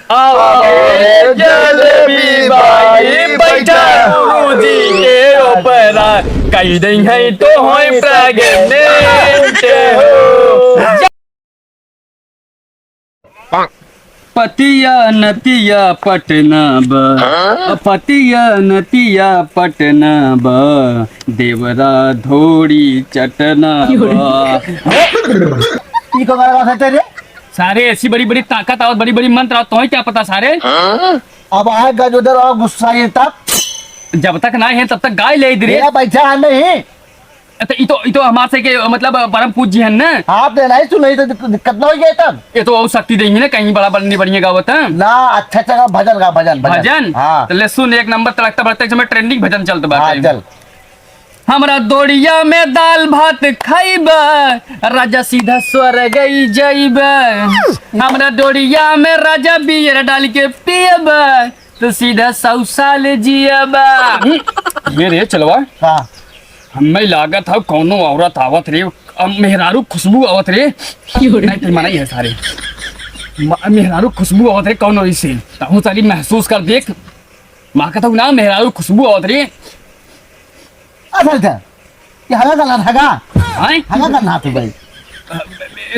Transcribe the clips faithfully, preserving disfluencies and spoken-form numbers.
आवा रे जलेबी बाई, बैठा गुरुजी के ऊपरा, कई दिन है तो होई pregnant हो। पतिया नतिया पटना बा, हाँ? पतिया नतिया पटना बा, देवरा धोड़ी चटना बा। ई को गाना गावत है तेरे? सारे ऐसी बड़ी बड़ी ताकत आवत, बड़ी बड़ी मंत्र आवत, तुम्हें क्या पता सारे? अब आए गजोधर और गुस्सा ये तब। जब तक ना है तब तक गाय ले इधर। मेरा पैसा है नहीं। तो ई तो, ई तो हमार से के, मतलब, परम पूज्य हैं ना। आप दे नहीं सुन, नहीं तो दिक-, दिक्कत ना हो जाए तब। ये तो और शक्ति देंगे ना, कहीं बड़ा बनने बढ़िया गावत है। ना, अच्छा, अच्छा, भजन गा, भजन, भजन। भजन? हाँ। तो ले सुन, एक नंबर तड़कता भड़कता, इस समय trending भजन चलत बा हाँ, time। चल। हमरा डोरिया में दाल भात खाइबा, राजा सीधा स्वर्ग जइबा। हमरा डोरिया में राजा बियर डाल के पियबा, तो सीधा सौ साल जियबा। ये रे चलवा। हाँ। हमें लागत है कौनो औरत आवत रे, अब मेहरारू खुशबू आवत रे। नहीं, तो मना ही है सारे। म-, मेहरारू खुशबू आवत रे कौनो इसे। तहु साली महसूस कर देख। महकत हूँ ना, मेहरारू खुशबू आवत रे। अच्छा, अच्छा। ये हगा का नाथ, हगा। हैं? हगा का नाथ है भाई। अ,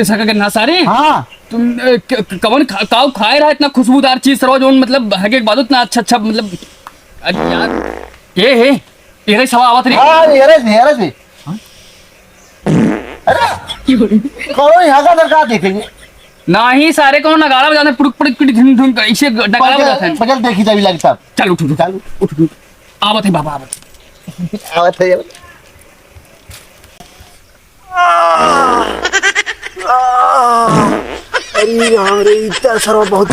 ऐसा का नाथ सारे? हाँ। तुम, अ, क-, क-, कवन खा-, काऊ खाए रहा इतना खुशबूदार चीज सरवा, जोन मतलब हगे के बाद इतना अच्छा, अच्छा मतलब, अरे यार, ये है, ये रही सवा आवत रही। हाँ, ये रही, ये रही। हाँ? अरे, कौनो यहाँ का दरकार देखेंगे। नाही सारे, कौनो नगाड़ा बजाते हैं, पुड़ुक, पुड़ुक, पुड़ुक, धुन, धुन, ऐसे नगाड़ा बजाते हैं। बगल देखी जावी लगता। चल, उठ, उठ, उठ। चल, उठ, उठ। आवत है बाबा, आवत है। आवत है, आवत है। अरे राम रे, इतना सरवा बहुत।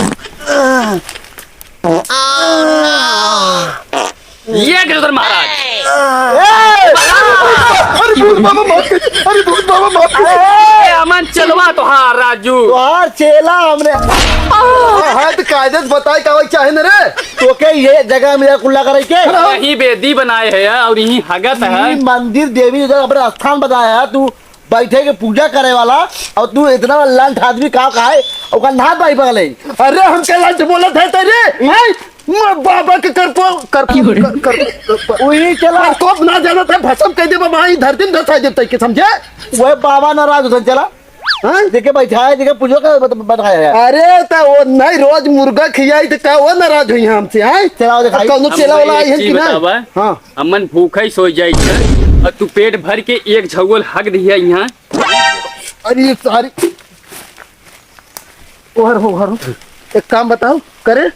ये गजोधर महाराज। अरे भूत बाबा माफ कर, अरे भूत बाबा माफ कर। अरे अमन चलवा तोहार राजू। तोहार चेला हमने। हाँ, तो कायदे से बताए का वही चाहे न रे। तो के ये जगह में कुल्ला करे के? यही बेदी बनाए है और यही हगत है। ई मंदिर देवी इधर अपना स्थान बताया है, तू बैठे के पूजा करे वाला, और तू इतना लंठ आदमी का, का है? ओकर नाथ भाई बगले। अरे हमके लंठ बोलत है तेरे, हैं? मैं बाबा के करपो, करपो, कर, कर, कर, वही चला। करपो ना जाना था, भसम कह दे बाबा, ई धरती में धसा देते के समझे? वह बाबा नाराज होते चला। हाँ? जेके बैठाए, जेके पूजो का बत-, बैठाया है। अरे, त वो नहीं, रोज मुर्गा खियाई, त का वो नाराज हुई हमसे, हैं? चलाओ, दिखाई। कौनो अब चेला वाला एक आई है चीज कि ना? बतावा, हाँ। अमन भूखा ही सोई जाई है, और तू पेट भर के एक झगोल हग दिया यहाँ। अरे, ये सारी, ओहर हो, ओहर हो। एक काम बताओ, करे?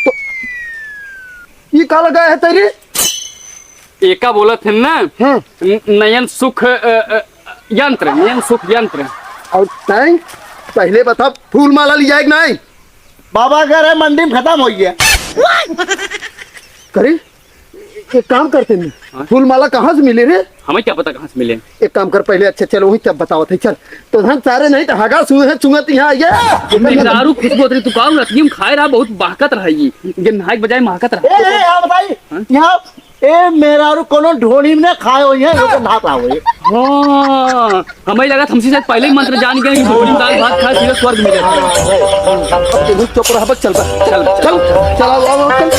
तो, ये का लगा है तेरी? एका बोलत है ना, हम्म। न-, नयन सुख, अ, अ, यंत्र, नयन सुख यंत्र। और तैं पहले बता, फूल माला लिया कि नहीं? बाबा कह रहे मंडी में खत्म हो गया। करे, एक काम करते हैं, हाँ? फूल माला कहाँ से मिले रे? हमें क्या पता कहाँ से मिले? एक काम कर, पहले अच्छा चलो वहीं तब बतावत है, चल। तो धन सारे नहीं तो हगा सुए हैं, चुंगत यहाँ आ गया। मेहरारू खुशबू होत रही, तू का रतियम खाए रहा, बहुत बहकत रहा ये। ये नहाए के बजाय महकत रहा। ए, ए, हाँ, बताई। हाँ? यहाँ ए मेहरारू कोनो ढोली में ना खाए होई है, लोग नहात रहा होई। हाँ, हमें लगा था, हमसे शायद पहले ही मंत्र जान गए कि ढोली में दाल भात खाए, सीधे स्वर्ग में जाए। अब तू चुप रह, बस चल, बस। चल, चल, चल, चल, आओ, आओ, चल।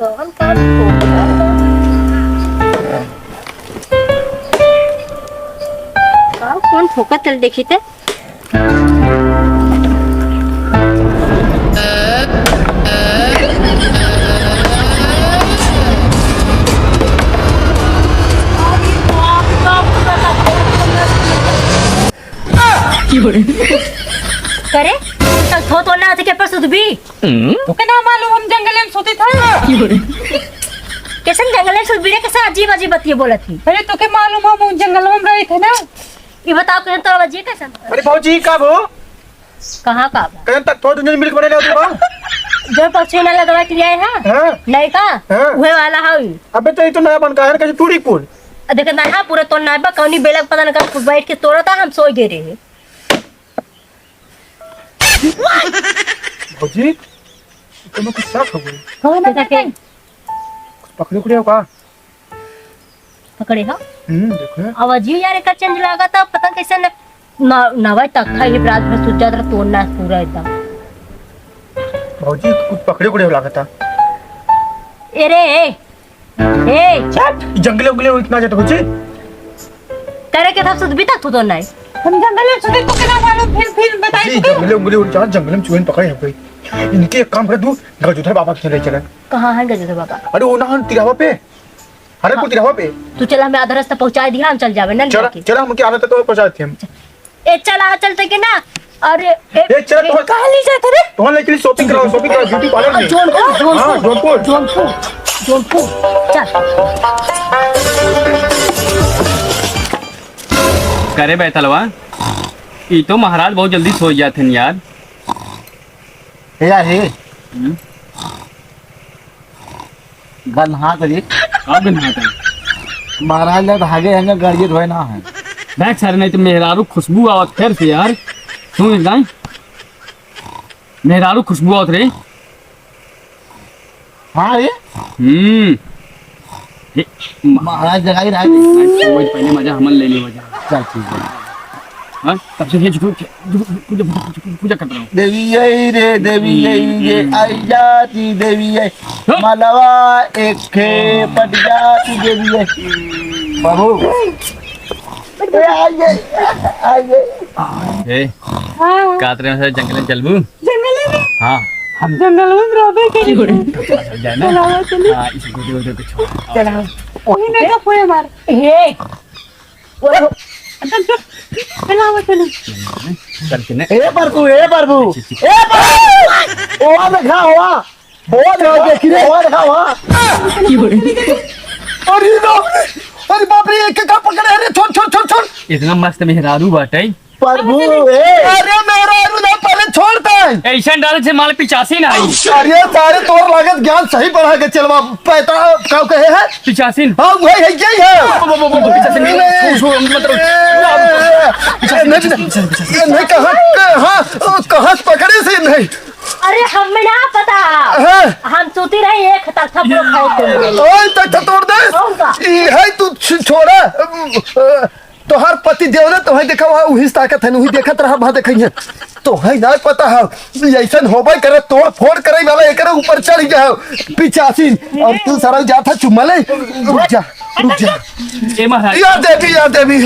कौन, कौन ठोकत? कौन, कौन ठोकत है, देखी ते? करे, तल थो तो ना थे के पर सुधबी। तोके ना मालूम हम जंगल में सोते थे? कैसन जंगल में सुधबी रे, कैसन अजीब अजीब बतिये बोलत ही? अरे तोके मालूम हम जंगल में रहे थे ना। ये बताओ कैसन तोरा बजिए कैसन? अरे भौजी का भो? कहाँ का बा? कहन तक थो तुझे मिल्क बने ले बा। जो पक्षी ना लगवा के आए हैं, हाँ। नहीं का? हाँ। उहे वाला है। अबे तो ये तो नया बन का है ना, कैसे टूरी कुल? आ, देखे ना, हाँ, पूरा तो ना बा, कौनी बेलक पता ना कब बैठ के तोड़ा था, हम सो गए रहे। भौजी, तुम्हें कुछ शक हो गई? कौन है? कुछ पकड़े उकड़े हो का? पकड़े हो? हम्म, देखो। आवाज ही यार, एकर चेंज लागत है, पता कैसे न, ना, नवा तक खाई, रात भर सुत जात रहा, तोड़ ना पूरा एकदम। भौजी, कुछ पकड़े उकड़े हो लागत है। ए रे, ए, ए। चुप, जंगले उंगले हो इतना जाता भौजी। करे के था सुध भी तक तू तो नहीं। हम जंगल में सुधे तो क्या मालूम, फिर, फिर बताइए जी, तो। जंगले उंगले हो, जहाँ जंगल में चूहे पकड़े हैं भाई। इनके एक काम करे तू, गजोधर बाबा के चले चले। कहाँ है गजोधर बाबा? अरे वो ना तिरावा पे। अरे, हाँ। कुछ रहो बे। तू चला, हमें आधा रास्ता पहुँचा दिया, हम चल जावे, ना चला, लेके। चला, हम क्या आदत तो पहुँचा देते हम। ए, चला, चलते के ना। अरे, ए, ए, चला, ए, तो कहाँ ले जाते रे? तो लेके shopping कराओ, shopping कराओ, beauty parlour में। जौनपुर, जौनपुर, हाँ, जौनपुर। जौनपुर, जौनपुर, चल। करे बैतलवा, ई तो महाराज बहुत जल्दी सो जाते हैं यार। ए यार, हे। हम्म। गन्हात रे। का गन्हात है? महाराज लग हागे हैं, गाड़िए धोए ना है। बैठ सारे, नहीं तो मेहरारू खुशबू आवत फिर से यार। सुन जाए, मेहरारू खुशबू आवत रे। हाँ रे। हम्म। हे, महाराज जगाई रहा है। आज पहले मजा हमन ले ली मजा। चल ठीक है। हाँ? तब से ये झुक, झुक, पूजा, पूजा, पूजा, पूजा कर रहा हूँ। देवी आई रे, देवी आई रे, आई जाती देवी आई। हाँ। मालवा एक खे पट जाती देवी आई। बाबू। ए, आई गई, आई गई। ए, हाँ। कात रहे से जंगल में चलबू? जंगल में? हाँ। हम जंगल में रहबे करी। चल जाए ना। चलाओ, चलो। हाँ, इसी को दे, दे कुछ। चलाओ। वही नहीं तो कोई हमार। हे। चल, चल। चलाओ, चलो। चल के ने। ए प्रभु, ए प्रभु, ए प्रभु। ओ देखा हुआ। ओ देखा, देखी रे। ओ देखा हुआ। अरे बाप रे, अरे बाप रे, एक का पकड़े, अरे छोड़, छोड़, छोड़, छोड़। इतना मस्त मेहरारू बाटे। प्रभु, ए। अरे मेहरारू ना, पहले छोड़ दे। ऐसा डाले से माल पिचासी ना आई। अरे सारे तोर लागत ज्ञान सही बढ़ा के चलवा पैता का कहे है? पिचासी। हाँ, वही है, यही है। पिचासी नहीं, नहीं। छोड़, छोड़, मतलब, ए, ए, नहीं, नहीं, कहाँ, कहाँ, कहाँ से पकड़े से नहीं? अरे हमें ना पता। हाँ। हम सूती रही एक तख्ता पूरा खाए थे। ओए तख्ता तोड़ दे। कौन का? ई है तू छ-, छोड़ा। अम, अ, तोहार पति देव ने तोहे देखा हुआ, उही ताकत है, उही देखत रहा, वहाँ देखइहे। तोहे ना पता है, ऐसन होबे करे, तोड़ फोड़ करे वाला एकरे ऊपर चढ़ गया है, पिचासिन। और तू सारा जात है चुम्मा ले। रुक जा, रुक जा। ए महाराज। या देवी, या देवी,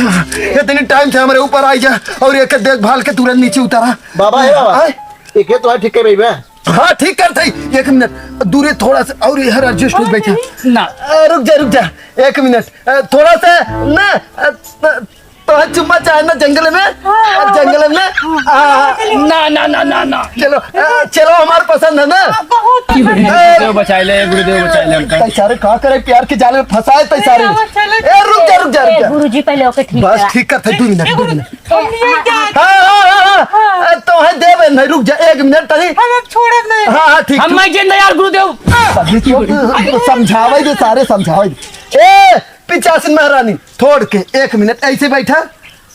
इतनी टाइम से हमरे ऊपर आई जा और एक देखभाल के तुरंत नीचे उतारा। बाबा, ए बाबा। आए? एके तो ठीक है भाई बे। हाँ, ठीक कर थई। एक मिनट, दूरे थोड़ा सा और इधर adjust हो बैठा। ना। आ, रुक जा, रुक जा, एक मिनट, आ, थोड़ा सा ना, आ, तो, तो चुम्मा चाहे ना जंगल में, आ, जंगल में, आ, ना, ना, ना, ना, ना। चलो, आ, चलो, हमार पसंद है ना। बहुत पसंद है। गुरुदेव बचाए ले, गुरुदेव बचाए ले हमका। तै सारे का करे, प्यार के जाल में फंसाए तै सारे। चलो, चलो। ए, रुक जा, रुक जा, रुक ए, जा। गुरुजी पहले ओके ठीक बस करा। ठीक कर थई, दो मिनट, दो मिनट। हम लिए जात। हाँ, हाँ, हाँ, हाँ। हाँ। अरे, तोहे देबे नहीं, रुक जा, एक मिनट तनी। हम अब छोड़ब नहीं। हाँ, हाँ, ठीक, हम ठीक। मैं जिंदा यार गुरुदेव। अभी तो समझावे दे, सारे समझावे दे। ए, पिचासिन महारानी, थोड़ के, एक मिनट, ऐसे बैठा,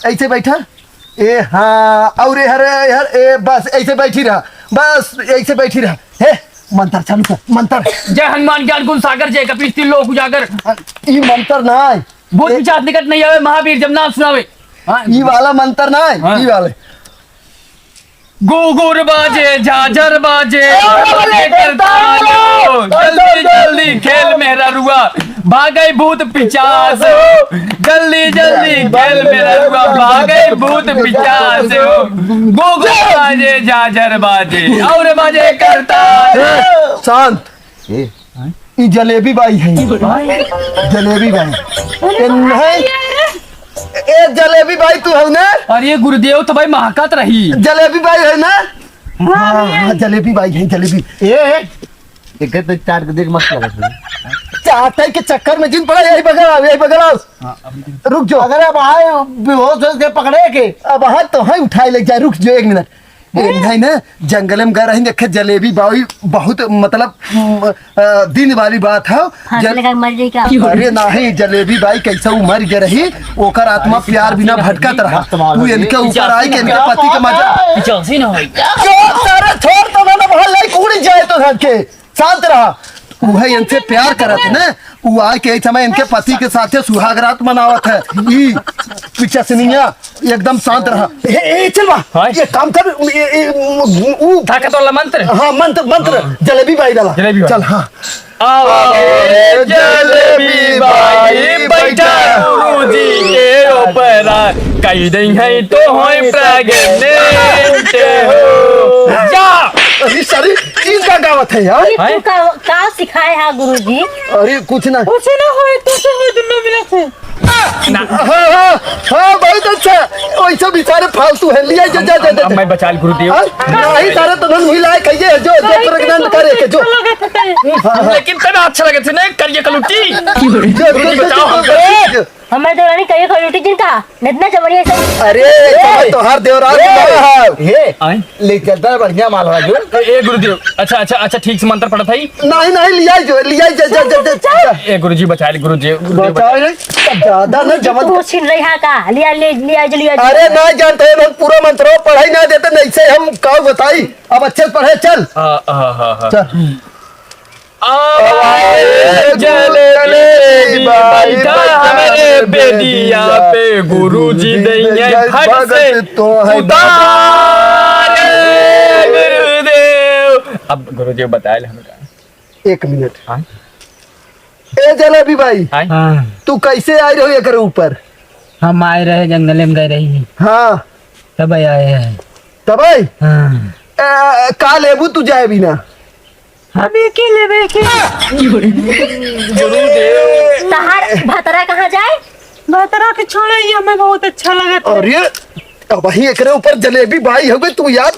ऐसे बैठा। ए, हाँ, और ए, हर, ए, हर, ए, बस, ऐसे बैठी रहा, बस, ऐसे बैठी रहा। हे, मंत्र चालू कर, मंत्र। जय हनुमान ज्ञान गुण सागर, जय कपीस तीन लोक उजागर। ई मंत्र ना है। भूत ए- पिशाच निकट नहीं आवे, महावीर जब नाम सुनावे। हाँ। ई वाला मंत्र ना है, हाँ। ई वाले। घुघुर बाजे, झाझर बाजे, ए, बाजे करताल हो। जल्दी, जल्दी खेल मेहरारुआ, भागै भूत पिचास हो। जल्दी, जल्दी खेल मेहरारुआ, भागै भूत पिचास हो। घुघुर बाजे, झाझर बाजे, और बाजे करताल। शांत। ए, ई जलेबी बाई है। जलेबी बाई। ए, नहीं। ए, जलेबी बाई तू हऊ ना? अरे गुरुदेव, तो भाई महकत रही। जलेबी बाई है ना? हाँ, हाँ, जलेबी बाई है, जलेबी। ए, ए, एक तो चाट के देख मस्त लगत है। चाटे के चक्कर में जिन पड़ा, यही बगल आओ, यही बगल आओ। हाँ, अभी रुक जो। अगर अब आए बेहोश हो के पकड़े के। अब हाँ तो हाँ उठाए ले जाए, रुक जो एक मिनट। ए, नहीं ना, जंगल में गए रही, देखे जलेबी बाई बहुत, मतलब, म, अ, दिन वाली बात है। फांसी जल- लगा के मर जाई का? अरे नहीं, जलेबी बाई कैसे उ मर गए रही, ओकर आत्मा प्यार बिना भटकत रहा। तू इनके ऊपर आई के इनके पति के मजा। पिचासी ना होई। चुप, सारे छोड़ तो ना, ना, वहाँ लाइक उड़ जाए तो धन के। शांत रहा। उहे इनसे प्यार करत है ना, उ आके एक समय इनके पति के साथे सुहाग रात मनावत है। ई पिचसनिया, एकदम शांत रहा। ए, ए, चल बा, हाँ? ये काम कर, ए, ए, उ, उ, ताकत वाला मंत्र? हाँ, मंत्र, मंत्र, हाँ। जलेबी बाई डाला। जलेबी बाई। चल, हाँ। आवा ए जलेबी बाई, बैठा गुरुजी के ऊपरा, कई दिन है तो होई pregnant हो। जा। अरे सारी, ई का गावत है यार? ये हैं? तू का, का सिखाए हा गुरुजी? अरे कुछ ना। कुछ ना होए, तू तो होए दुनो मिला से। ना। हाँ, हाँ, हाँ, बहुत अच्छा। वैसे भी सारे फालतू हैं, लिया जा, जा, जा, जा। अब मैं बचा ले गुरुदेव। हाँ? नहीं, सारे तो धन मिला है, कहिए, जो, जो नहीं, pregnant तो करे के, जो। अच्छा लगत है। हाँ, हाँ। लेकिन तब अच्छा लगत है ना, करिए कलुटी। जो, जो, गुरुजी जो, बचाओ जो, हमको। जो, जो। हमारे देवरानी कहिए कलुटी जिनका, इतना जबरिया से। अरे, ए! तोहार देवरानी ए! ना है। ए! आए? ले चलता है, बढ़िया माल है जो। ए, ए गुरुदेव, अच्छा, अच्छा, अच्छा, ठीक से मंत्र पढ़त है। नहीं, नहीं, लिया जो, लिया जा, जा, जा, जा, जा। ए गुरुजी, बचा ले गुरुजी, गुरुदेव बचा। बचाओ रे, ज्यादा ना गुरुजी, जमन तू छीन रही है का? लिया, ले, लिया जो, लिया जो। अरे, ना जानते हैं, हम पूरा मंत्र पढ़ाई ना देते, नहीं से हम का बताई। अब अच्छे से पढ़े, चल। आ, आ, हा, हा। चल। आवाए जलेबी बैठा हमरे बेदिया पे, गुरुजी दइहे फट से उतारे गुरुदेव। अब गुरुजी बताए ले हमका। एक मिनट। हाँ। ए जलेबी बाई, हाँ। हाँ। तू कैसे आई रहो एकरे ऊपर? हम आए रहे, जंगले में गए रही। हाँ। तब आए हैं। तब आई? हाँ। ए, का लेबू तू जाए बिना? हम एक ही लेबे के। गुरुदेव। तहार भतरा कहाँ जाए? भतरा के छोड़े, ये हमें बहुत अच्छा लगत है। अरे, अबहीं एकरे ऊपर जलेबी बाई हो गई तू यार,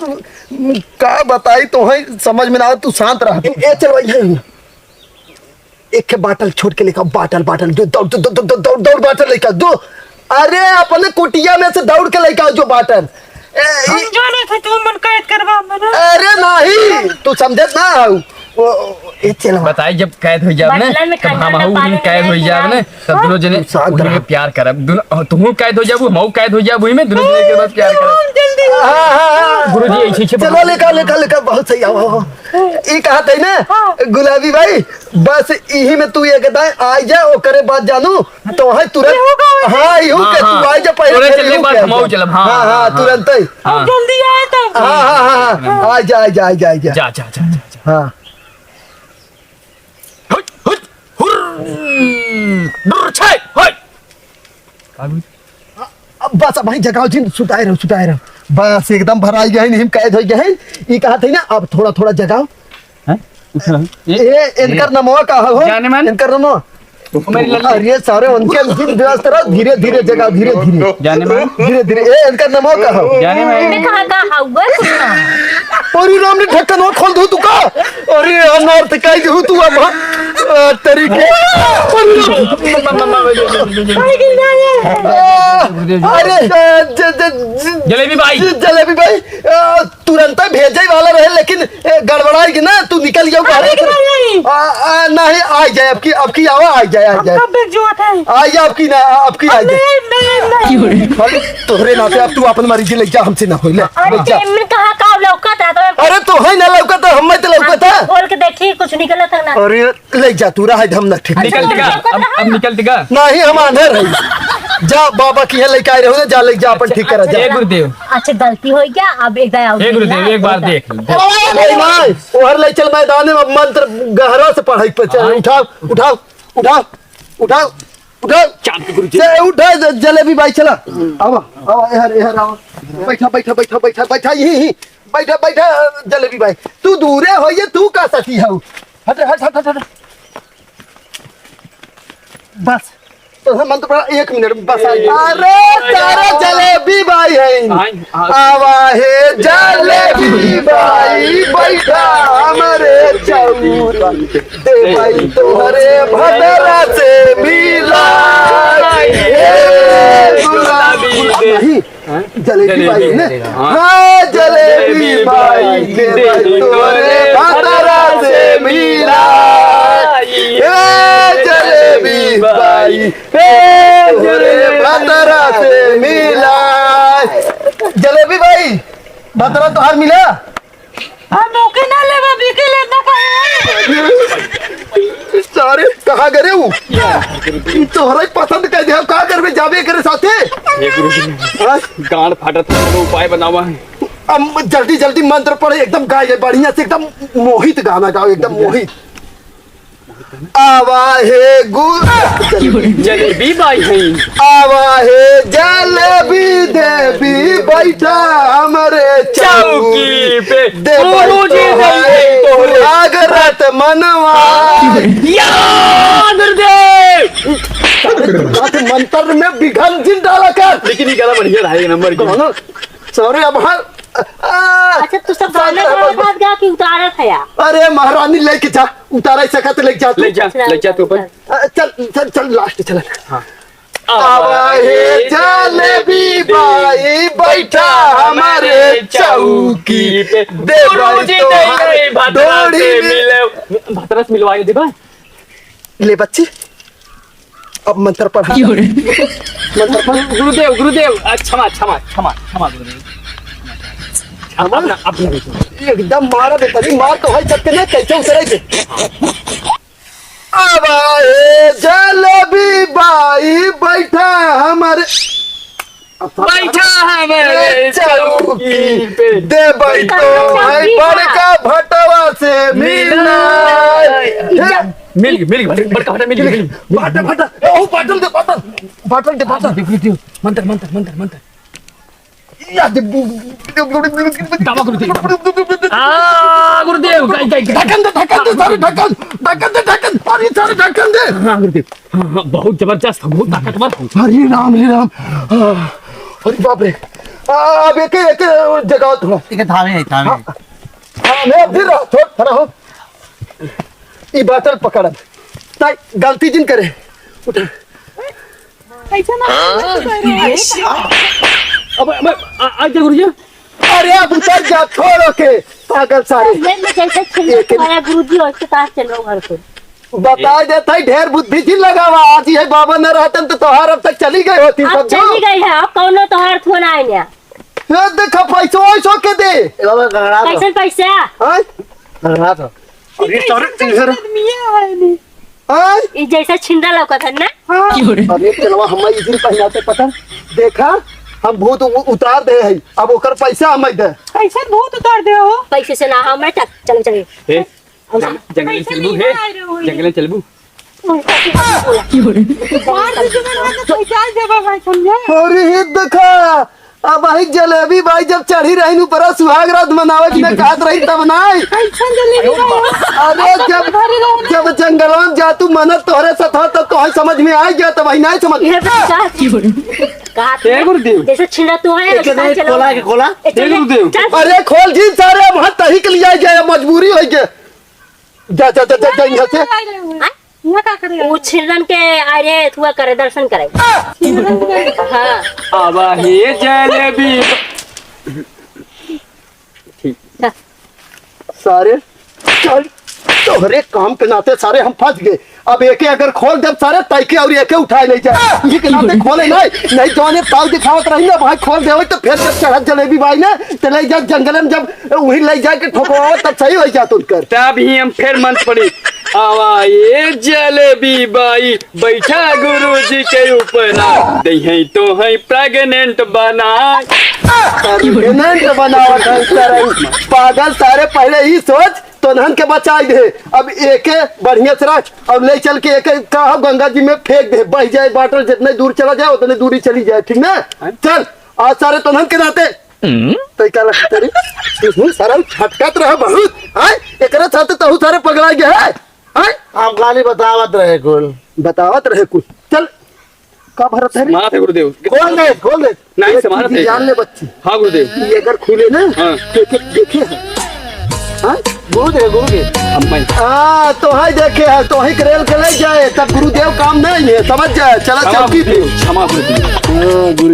का बताई तोहई, समझ में ना आवे, तू शांत रह। ए, ए, चल भाई, है। एक ठे बाटल छोड़ के लेके आओ, बाटल, बाटल, जो दौड़, दौड़, दौड़, दौड़, दौड़, दौड़, बाटल लेके आओ, जो, अरे, अपने कुटिया में से दौड़ के लेके आओ, जो बाटल। ए, हम ई जो नहीं थे, तू मन कैद करवा मना। अरे, नहीं, तू समझत ना हो। ओ, ओ, ए, चल, बताई, जब कैद हो जाब ने, बटला में तब खंडा हम ना अहू पानी कैद हो जाब ने, तब हाँ? दुनो जने शांत उही में रह। प्यार करब। दुनो, तुहू कैद हो जाबू, हमहू कैद हो जाबू, उही में दुनो जने के बाद प्यार करब। जल्दी। हाँ, हाँ, हाँ। गुरुजी, ऐसे, ऐसे चलो, लेकर, लेकर, लेकर, बहुत सही, आओ, आओ, आओ। ई कहत है ना, हाँ। गुलाबी भाई, बस इही में तू एक दाएं आ जा, ओकरे बाद जानू, तो है तुरंत। इहू का हो जाए। हाँ, इहू हाँ, के हाँ। तू आ जा, पहले तोरे फिर चलने इहू बाद के आ हमहू जा। चलब, हाँ, हाँ, हाँ, हाँ, हाँ। तुरंत ही। हाँ। जल्दी आए तब। हाँ, हाँ, हाँ, हाँ। आ जा, आ जा, आ जा, आ जा। जा, जा, जा, जा, जा। हाँ। हुट, हुट, हुर्र, डुर्र, छै, होय। अब बस, अब भाई जगाओ जिन, सुताए रहो, सुताए रहो। बस एकदम भराई गए, नहीं कैद हो गए। ई कहत है ना, अब थोड़ा, थोड़ा जगाओ। हैं? उठा। ए, ए, इनकर नमवा का हो? जाने मन। इनकर नमवा। मेरी लल्ली। अरे सारे उनके अंतिम व्यस्त रहो, धीरे, धीरे जगाओ, धीरे, धीरे। जाने मन। धीरे, धीरे। ए, इनकर नमवा का हो? जाने मन। इनने कहा का हउआ सुनना। अरे राम ने ढक्कन और खोल दो तू का? अरे अनार ते काई दे तू अब? आ, तरीके। अरे राम। अरे, ज-, ज-, ज-, जलेबी भाई। ज-, जलेबी भाई, आ, तुरंत भेजे वाला रहे, लेकिन, ए, गड़बड़ाई कि ना, तू निकल गया बाहर। अरे, निकल गई। आ, आ, नहीं, आ जाए, अब की, अब की आवा, आ जाए, आ हम जाए। कब भेजुआ थे? आ जाए, अब की ना, अब की आ अब जाए। नहीं, नहीं, नहीं। अरे, तोहरे नाते अब तू अपन मरीजी ले जा, हमसे ना होई, ले, अरे, ले जा। पेमेंट कहाँ का लौकत है? तो अरे, तो है ना लौकत, हम में तो लौकत है। खोल के देखी, कुछ निकलत है ना। अरे, ले जा तू, रहा हम ना ठीक। निकल दिगा, अब, अब निकल दिगा। नहीं, हम आंधर है। जा बाबा की है लेके आए रहो, जा ले जा अपन ठीक करा जा। ए गुरुदेव। अच्छा, गलती हो गया, अब एक दाया हे गुरुदेव, एक बार देख लो। नहीं, नहीं, ओहर ले चल मैदान में, अब मंत्र गहरा से पढ़ाई पे चल। हाँ। उठाओ, उठाओ, उठाओ, उठाओ, उठाओ। चांद गुरुजी। चल, उठा, ज-, जलेबी भाई, चला। आवा, आवा, एहर, एहर, आवा। बैठा, बैठा, बैठा, बैठा, बैठा, यही, यही। बैठा, बैठा, जलेबी भाई। तू दूरे हो, ये तू का सती हो? हट, हट, हट, हट, हट। बस। तो हम तो बड़ा एक मिनट में बस आ गया। अरे, तारा जलेबी बाई है। आवा हे जलेबी बाई, बैठा हमरे चौरा। दे भाई तोहरे भदरा से मिला। हे गुलाबी दे। नहीं, हाँ? जलेबी जलेबी बाई ने। हाँ। हाँ, जलेबी दे तोरे भतरा से मिलाई। ए जलेबी बाई, ए तोरे भतरा से मिलाई। जलेबी बाई, भतरा तोहार मिला? हम ओके ना लेबा, बिके लेना कहे। सारे, कहाँ गरे उ? ई तोहरा ही पसंद कर दे, का करबे जाबे करे साथे? हे गुरुजी, हाँ? गांड फाटत है, कोनो उपाय बनावा है। अब जल्दी जल्दी मंत्र पढ़े, एकदम गाए बढ़िया से, एकदम मोहित गाना गाओ, एकदम मोहित। आवा हे गुरु जलेबी बाई है। आवा हे जलेबी देवी बैठा हमरे चौकी चौकी पे। दे गुरुजी भाई दे तोहरे सुहाग रात मनवा। या गुरुदेव। बात मंत्र में विघन जिन डाला कर। लेकिन ये गाना बढ़िया रहा, एक नंबर के। कौन? सॉरी, अब हाँ, आ, अच्छा, तू सब गाना गावत भाग गा कि उतारत है यार? अरे महारानी, लेके जा, उतारा ही सकत, लेके जा तू। ले जा, ले जा तू अपन। आ, चल, चल, चल, लास्ट चल। हाँ। आवा हे जलेबी बाई, बैठा हमारे चौकी पे। दे भाई गुरुजी तोहार दे भाई, भतरा डोरी से में। मिले। भतरा से मिलवाए दे भाई। ले बच्ची, अब मंत्र पढ़। क्यों रे? मंत्र पढ़। गुरुदेव, गुरुदेव, आ, क्षमा, क्षमा, क्षमा, क्षमा गुरुदेव। अब ना, अब ना। एकदम मारा बेटा, मार तो है सबके ना, कैसे उतरेंगे? अब आए जलेबी बाई बैठा हमारे बैठा हमारे चौकी पे। दे भाई तो भाई बड़का भटवा से मिला। मिल गई, मिल गई, बड़का भटा मिल गई। बाटल, बाटल, ओ बाटल दे, बाटल, बाटल दे, बाटल। मंत्र, मंत्र, मंत्र, मंत्र। या दे। दावा गुरुदेव। आ, गुरुदेव, गई, गई, गई। ढक्कन दे, ढक्कन दे, सारे ढक्कन, ढक्कन दे, ढक्कन, और ये सारे ढक्कन दे। हाँ, गुरुदेव। हाँ, हाँ, बहुत जबरदस्त, बहुत ताकतवर हूँ। हरे राम, हरे राम। आ, अरे बाप रे। आ, अब एक, एक जगह थोड़ा। एक थामे है, थामे। हाँ, हाँ, मैं फिर रहा, थोड़ा खड़ा हो। ई बाटल पकड़ब। ताई, गलती जिन करे। उठा। ऐसा ना। अब, अब, आ, आ जा गुरुजी। अरे, अब उतर जा, छोड़ ओके, पागल सारे। मैं, मैं जैसे छिल एक तुम्हारा गुरुजी, वैसे कहाँ चल रहा हूँ घर पे? बता देत है, ढेर बुद्धि जिन लगावा। आज ये बाबा न रहतन तो तोहार अब तक चली गई होती अब सब जो। चली गई है, अब कौनो तोहार फोन आए ना। ये देखा, पैसो वैसो के दे। ए बाबा, गंगड़ा तो। कैसन पैसा? हाँ? गंगड़ा तो। अरे, सारे कैसन इधर। आदमी है, हाय नी। हाँ? ई जैसा छिंदा लौकत है ना? हाँ। अरे, चलवा, हम इधर पहनाते पता। देखा, हम भूत उ-, उतार दे है। अब ओकर पैसा हमें दे। कैसन भूत उतार दे हो? पैसे से ना, हमें चल, चल, चल। ए, हम जंग-, जंगल में पैसा चलबू, नहीं हे? आ रहे हो। जंगल में चलबू। मार दे, तुम्हें मार दे, कोई जान देबा भाई, समझे? अरे, हे देखा, अब भाई जलेबी बाई जब चढ़ी रही ऊपर सुहाग रात मनावे के लिए कहत रही तब नाई। कैसन जलेबी बाई? अरे जब, जब जंगलवा में जा तू मनत तोहरे साथ हो तब तोहे समझ में आ गया, तब भाई नाई समझ। ये तो कहा, कहा ए गुरुदेव। जैसे छिंदा तू है, एक वैसे जने चलो। खोला के खोला। ए, चल, ए गुरुदेव। चल। अरे खोल जी सारे, अब हाथ तही के लिए आ गया, मजबूरी हो गया। जा, जा, जा, जा, जा यहाँ से। हाँ? यहाँ का करे? वो छिंदन के अरे थुआ करे, दर्शन करे। छिंदन के? हाँ। आवा हे जलेबी। ठीक। हाँ। सारे, चल, तोहरे काम के नाते सारे हम फंस गए। अब एके अगर खोल देब सारे, तैके और एके उठाए ले जाए। इही के नाते खोले नहीं, नहीं जौने ताव दिखावत रही ना, भाई खोल देवे तो फिर जब चढ़त जलेबी बाई ना, तो ले जा जंगल में जब वही ले जाके ठोकवाओ, तब सही हो जात उनकर। तब ही हम फिर मंत्र पढ़ी, आवा ए जलेबी बाई, बैठा गुरुजी के ऊपर, दे हैं तो हैं प्रेग्नेंट बना। प्रेग्नेंट बनावत है सारे। पागल सारे, पहले ही सोच, तोनहन के बचाई दे। अब एके बढ़िया से रख और ले चल के एके कहा गंगा जी में फेंक दे, बह जाए वाटर, जितने दूर चला जाए उतने दूरी चली जाए, ठीक ना? हाँ। चल, आज सारे तोनहन के नाते हम्म? तै का लगता रे? तू हूँ सारा झटकत रहा बहुत। आय, एकरे साथ तहु सारे पगला गया है। आय? हम खाली बतावत रहे कुल। बतावत रहे कुल। चल, का भरत है रे? माफ है गुरुदेव। खोल दे, खोल दे। नहीं, एक समानत चीज है। जान ले बच्ची। हाँ गुरुदेव। ये अगर खुले ना, हाँ। तो एक देखे है। हाँ? गुरुदेव, गुरुदेव। हम मैं। हाँ, तो हाय देखे है, तो हाय रेल के ले जाए, तब गुरुदेव काम नहीं है, समझ जाए। चला क्षमा चौकी पे। गुरुदेव, क्षमा गुरुदेव। हाँ, गुरु